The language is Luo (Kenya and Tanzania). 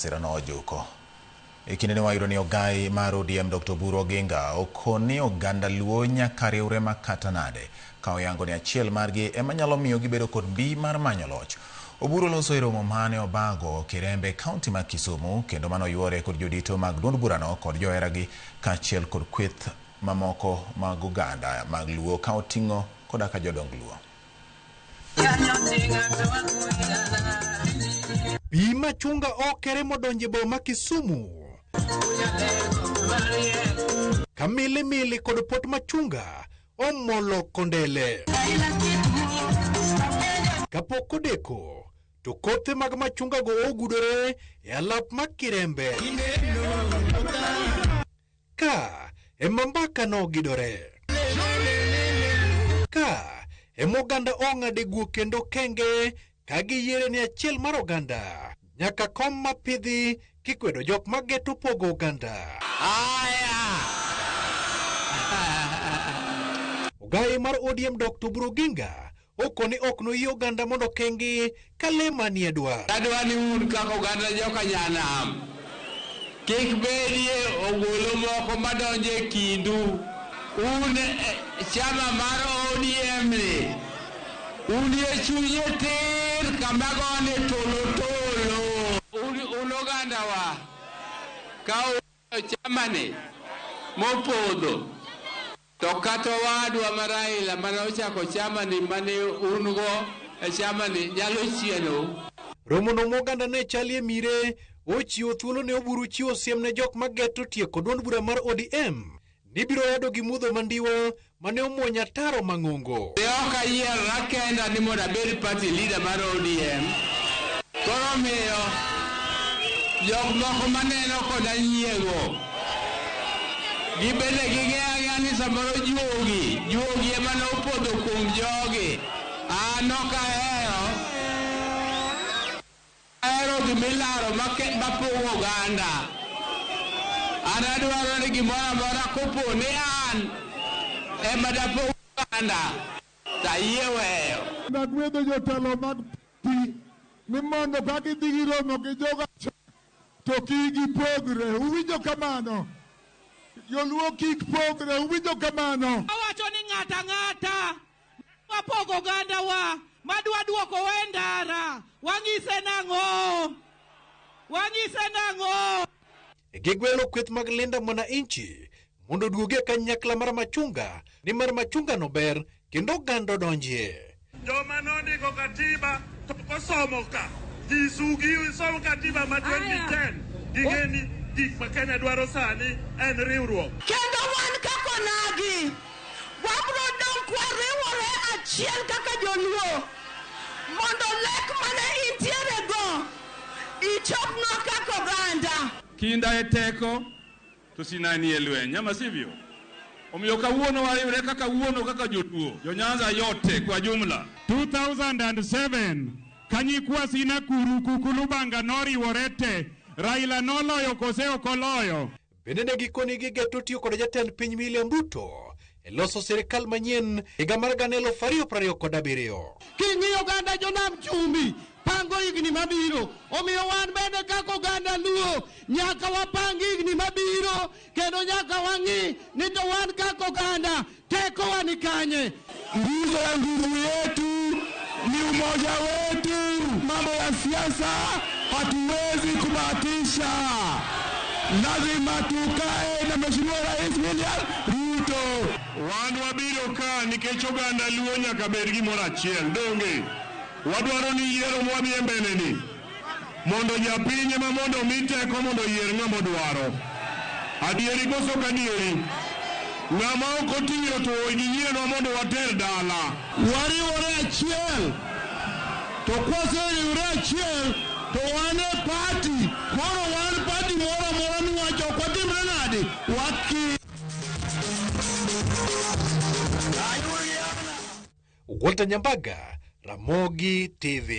Masirano ojuko. E kinde ni wayudo ni ogai mar ODM Dr. Oburu Oginga okoni oganda Luo nyaka riwre makata nade ka oyango ni achiel margi ema nyalo miyo gibedo kod mbi mar manyo loch. Oburu loso e romo mane obago Kirembe kaunti ma Kisumu kendo mano yuore kod jodito mag duond burano kod joheragi kaachiel kod kweth mamoko mag oganda mag Luo ka oting'o koda ka jodong Luo. Pi machunga okere modonje boma Kisumu. Kamilimili kod pot machunga omolo kondele. Kapok odeko to kothe mag machunga go ogudore e alap ma Kirembe. Ka ema mbaka nogidore. Ka ema oganda ong'ade guok kendo kenge ka giyiere ni achiel mar oganda nyaka kom mapidhi kikwedo jok mageto pogo oganda. Ogai mar ODM Dr. Oburu Oginga okoni ok noyie oganda mondo kengi ka le manie dwar. Adwa ni un kaka oganda joka nyanam kik bedie ogolo moko madonjo e kindu. Un chama mar ODM ni un e chunye tir kama gone tolo tolo. Un ogandawa ka uweyo chama ni mopodho to kata owadwa ma Raila mane ochako chama ni mane un go e chama ni nyalo chienou. Romono moganda ne chalie mire ochiwo thuolo ne Oburu chiwo siem ne jok mageto tieko duond bura mar ODM ni biro rado gi mudho mandiwa mane omuonyo ataro mang'ongo. Ne ok ayiera kenda ni mondo abed party leader mar ODM. Koro miyo jok moko maneno koda nyiego gibende ging'eyo ang'eya ni samoro juogi ema nopodho kuom jogi. An ok ahero gimilaro mapogo oganda. An adwaro ni gimoro amora kopo ni an ema dapog oganda to ayie weyo. Nagwedho jotelo mag pi ni mondo ka gidhi giromo gi joga to kik gipogre. Uwinjo kamano? Joluo kik pogre. Uwinjo kamano? Awacho ni ng'ata ng'ata wapogo ogandawa madwa duokowa e ndara wang'ise nang'o? Wang'ise nang'o? Gigwelo kweth mag Linda Mwananchi mondo oduogi e kanyakla mar machunga nimar machunga no ber kendo oganda odonjie. Joma nondiko katiba to osomo ka ji sugi isom katiba ma 2010 ging'e ni gik ma Kenya dwaro sani en riwruok. Kendo wan kaka onagi wabro dong' kwariwore achiel kaka joluo mondo lek mane intiere go ichopnwa kaka oganda. Kinda e teko to sinani e lweny, ama sivyo? Omiyo kawuono wariwre kaka wuono kaka jotuo, jo-Nyanza yote kwa jumla. 2007 kanyikwa Sina Kuru Kuku Lubanga noriwore te, Raila noloyo kose ok oloyo? Bende ne gikoni gigeto tiyo kod jatend piny William Ruto e loso sirikal manyien higa mar 2027. King'iyo oganda jonam chumbi pango higni mabiro, omiyo wan bende kaka oganda Luo nyaka wapang higni mabiro kendo nyaka wang'i ni to wan kaka oganda tekowa ni kanye. Nguzo ya nguvu yetu ni umoja wetu. Mambo ya siasa hatuwezi kubahatisha, lazima tukae na Mheshimiwa Rais William Ruto. Wan wabiro ka nikech oganda Luo nyaka bed gimoro achiel, donge? Wadwaro ni yiero mwadhi e mbele ni mondo japiny ema mondo omi teko mondo oyier ng'ama odwaro. Adieri koso ok adieri? Ng'ama ok otiyo to giyienwa mondo water dala. Wariwore achiel, to kwaseriwore achiel to wan e party, koro wan party moro amora miwacho ok watimre nade? Waki. Walter Nyambaga, Ramogi TV.